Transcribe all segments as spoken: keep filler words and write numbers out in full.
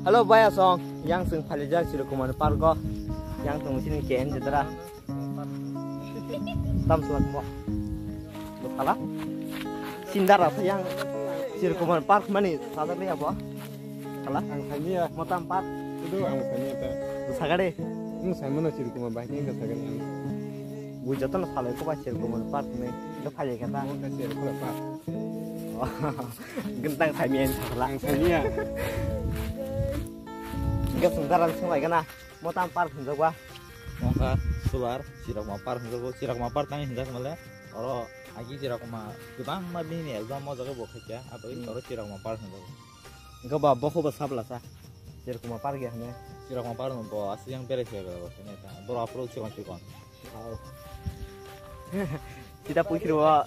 Hello, baya song. Yang sing phalijak Sirikumar park o. Yang song sini K N Jidra. Tam selak mo. Lo khala. Sindar apa yang Sirikumar park mani sadar ni apa? Khala. Ang sani ya. Motam park. Itu ang sani ya ta. Sagade. Ang sani mana Sirikumar bahkan ke sagade. Bu joto na salai ko ba Sirikumar park ni. Lo phai kata. Mo ka Sirikumar park. Gentang sami yang salah. Ang sani ya. Enggak sebentar langsung lagi na. Motam park hinjak ba? Mokha sular, Sirikumar park hinjago, Sirikumar park tang hinjak male. Oro agi Sirikumar kwbangma bini album o jaga bo khaikya, abo oro Sirikumar park hinjago. Enggak ba, bokho ba sabla sa. Sirikumar park ya hane. Sirikumar park no bo asli yang berai se ba, bo hane ta. Boro apro chikon chikon. Wow. Sita pukhri wa.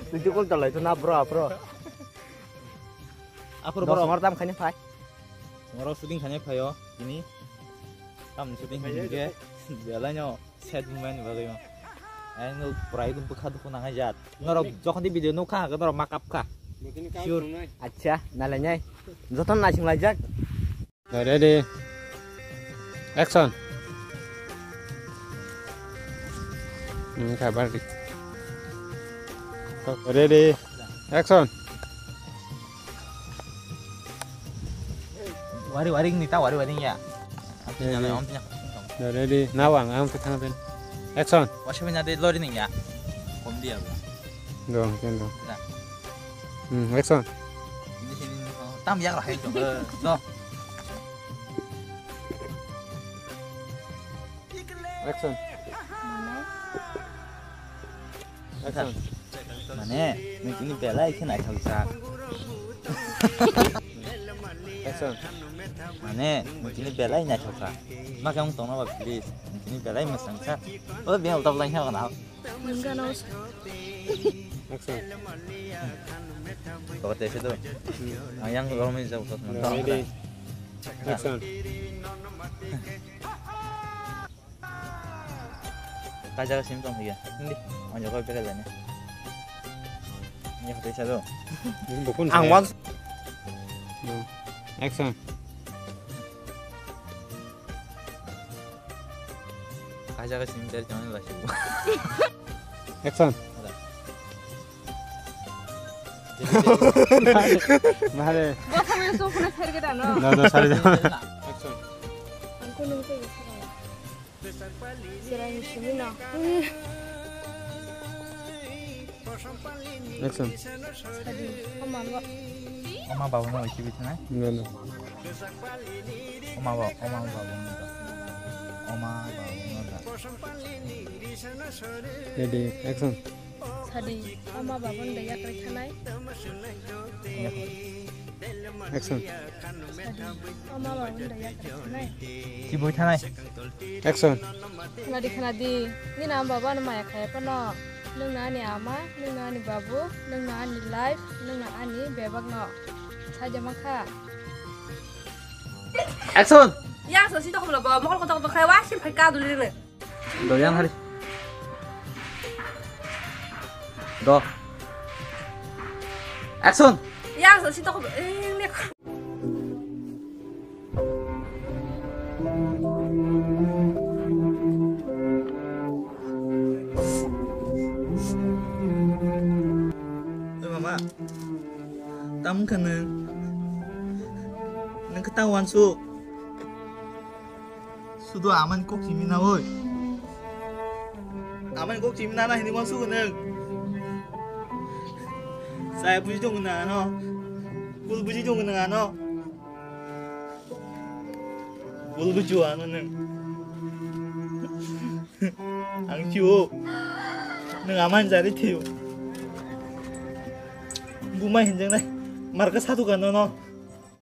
Tujuh kol talai tu na bro, bro. Apro bro. Mor tam khani phai. Moro shooting khani phaio, ini. Tam shooting khani ke. Belai no. Sad moment ni bagwi ma. Ang no prai dum bwkha dukhu nangai jat. Norok jokhon di video nukha, norok makap kha. Sure. Acha, nalai nai. Joton naising laijak. Ready. Action. Hmm, kabar di. Ready. Action. Wari wari ni ta wari wari ya. Ready. Ready. Nawang ang tu thang pen. Action. Wasa punya de lori ni ya. Kom dia ba. Dong, ken dong. Hmm, action. Ini sini tam ya lah itu. Do. Action. Action. Mane, nung tini belai khe naithok jak. Action. Mane, nung tini belai naithok jak. Ma khe wng tongno ba please. Nung tini belai mwsang jak. O bini ulta belai khe nang. Nung gana usa. Action. Kau teh situ. Ayang kalau main jauh terus. Ready. Action. Kaisa simi tong phiya. Hindi. Ang jaga beka jani. Ini hote sa do. Ang wan. Action. Kaisa simi dari jangan lah sih. Action. Mare. Bosong yang suka kena sergit ano. No, no, sorry. Action. Angko nung tei. Sirani simi no. Action. Sadi, oma ba. Oma babu no ichi bitna. No, no. Oma ba, oma babu no da. Oma babu no da. Ready, action. Sadi, oma babu no da yakri thanai. Action. Sadi, oma babu no da yakri thanai. Kiboi thanai. Action. Khnadi, khnadi. Nini ama babu ano maya khaya phano. Nwng no ani ama, nwng no ani babu, nwng no ani life, nwng no ani bebak no. Saja makha. Action. Ya, so si to khumlo bo, mokol kotok to khai wa, sim phai ka duli le. Do yang hari. Do. Action. Ya, so si to khumlo. Eh, ne. Oi mama, tam kha nwng? Nwng khe tang uansuk? Sudu amani kok simi na oi. Amani kok simi na na hinwi uansuk nwng. Chaya buji tongo nwng ano. Kul buji tongo nwng ano. Bul buju ano nwng. Ang chio. Nwng amani jari thio. Buma hinjang nai. Marka satu kano no.